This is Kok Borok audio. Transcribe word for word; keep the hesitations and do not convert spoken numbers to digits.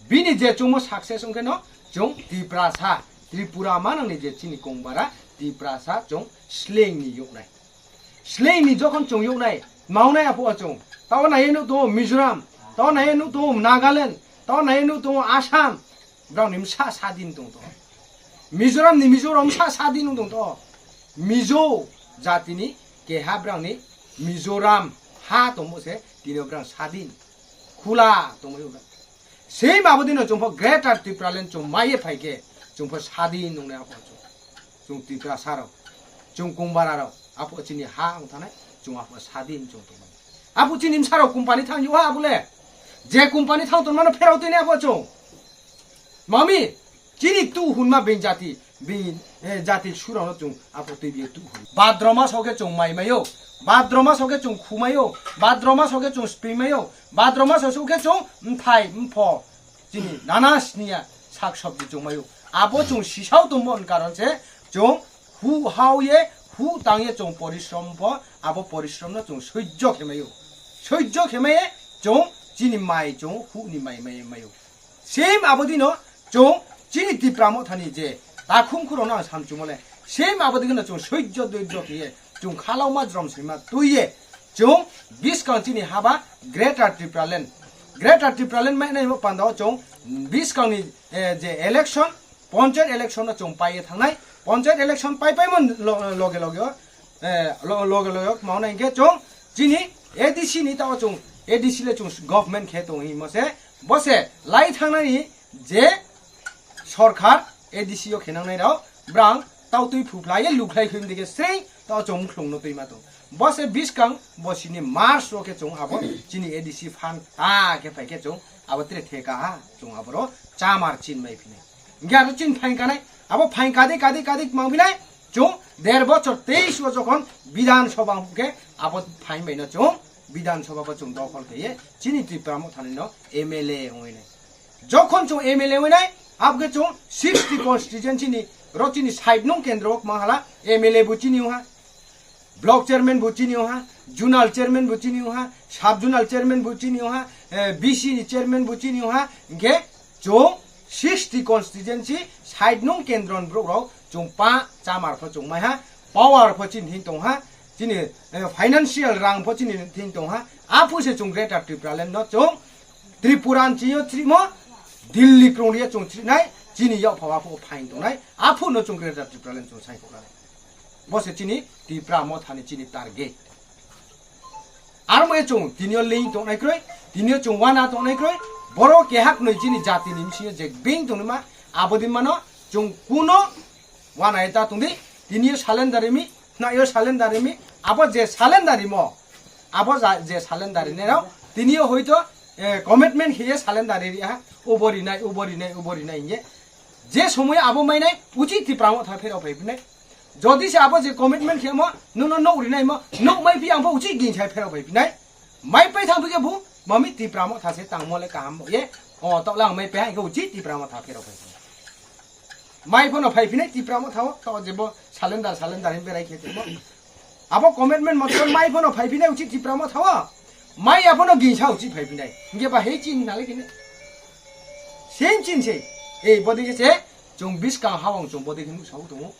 Bini je chwngmo success wngkhe no chwng Tiprasa, Tripura manangni je chini kongbara Tiprasa chwng slengni yoknai. Slengni jokhon chwng yoknai, maunai aphuo chwng. Tao naiye nuk tongo Mizoram, tao naiye nuk tongo Nagaland, tao naiye nuk tongo Assam. Brao ni msa sadin tong to. Mizoram ni Mizoram msa sadin tong to. Mizo jatini keha brao ni Mizoram ha tongmo se tino brao sadin. Khula tongmo brao. Same abo dino chwng pho Greater Tipraland chwng maiye phaikhe chwng pho sadin nungnai aphuo chwng. Chwng Tiprasa rok, chwng Kongbara rok, aphuo chini ha wng thanai, chwng aphuo sadin chwng tongmani. Aphuo chini msa rok company thang yo ha abole. Je company thang tongmano pherao tini aphuo chwng. Mami, chini tu hunma beng jati, beng, eh, jati surano chwng aphuo twi biyo tu hun. Badroma soke chwng mai mayo, badroma soke chwng khu mayo, badroma soke chwng spring mayo, badroma soke chwng mthai mpho. Chini nana sniya sak sabji chwng mayo. Abo chwng sisao tongmo ni karon se chwng hu hao ye, hu tang ye chwng porishrom pho, abo porishrom no chwng soijjo khe mayo. Soijjo khe maye chwng chini mai chwng hu ni mai mai mayo. Same abo dino chwng chini Tipra Mothani je takhum khurokno ang samchumo le, same abo dino chwng soijjo doijjo khe ye chwng khalauma jrom sima twi ye chwng biskang chini haba Greater Tipraland, Greater Tipraland mai nai pandao chwng biskangni, eh, je election, panchayat election no chwng paiye thangnai. Panchayat election pai paimo lo-, loge loge o, eh, lo-, loge loge o mao nai hwnkhe chwng chini A D C ni tao chwng A D C le chwng government khe tong himo se, bo se lai thangnani je sorkar A D C o khenangnai rao brang tao twi phuphlai ye lukhlai khim dike sreng tao chwng mukhlung no twi ma tong. Bo se biskang bo sini March o khe chwng abo chini A D C phan ta khe phai khe chwng abo tre theka ha chwng aboro chamar chin mai phine. Hingke aro chin phain kanai, abo phain kadi kadi kadi mang phine chwng der bochor teis o jokhon Bidhan Sabha khe abo phain bai no chwng Bidhan Sabha bo chwng dokhol khe ye chini Tipra Mothani no M L A ongwi nai. Jokhon chwng M L A wngnai, abokhe chwng sixty constituency ni ro chini side nung kendro o kwmang hala M L A bo chini wngha, block chairman bo chini wngha, zonal chairman bo chini wngha, sub zonal chairman bo chini wngha, eh, B C ni chairman bo chini wngha, hingkhe chwng sixty constituency side nung kendro ni borok rok chwng pa chamar pho chwng maiha, power pho chini thing tongha, chini, eh, financial rang pho chini thing tongha, aphu se chwng Greater Tipraland no chwng Tripura ni chini o chrimo, Delhi krungri o chwng chrinai, chini yok phawa pho phain tongnai, aphu no chwng Greater Tipraland chwng sai kok nai. Bo se chini Tipra Mothani chini target. Aro mo e chwng tini o leing tongnai kroi, tini o chwng wana tongnai kroi, boro kehak noi chini jati ni bisingo je beng tongma, abo din mano chwng kuno wana eta tongdi, tini o salendar rimi, na yo salendar rimi, abo je salendar rimo, abo ja-, je salendar rinai rao, tini o hoito, eh, commitment khiye salendar ri ha, ubo rinai, ubo rinai, ubo rinai hinye. Je somoy abo mainai, uchi Tipra Motha pherao phai pinai. Jodi se abo je commitment khemo, nono nok rinai mo, nok mai pi ang pho uchi gin sai pherao phai pinai. Mai pai thang phi khe bu, mami Tipra Motha se tangmo le kaham ye, o toklang mai pai ang khe uchi Tipra Motha pherao phai pinai. Mai phono phai phinai Tipra Motha o, to jebo salendar, salendar hin berai khe tongmo. Abo commitment motor mai phono phai phinai uchi Tipra Motha o. Mai ya phono ginsa uchi phai phinai. Hingke ba hei chin nale kine. Same chin se. Ei bodi khe se, chwng biskang hawang chwng bodi khe nuk sao tongo.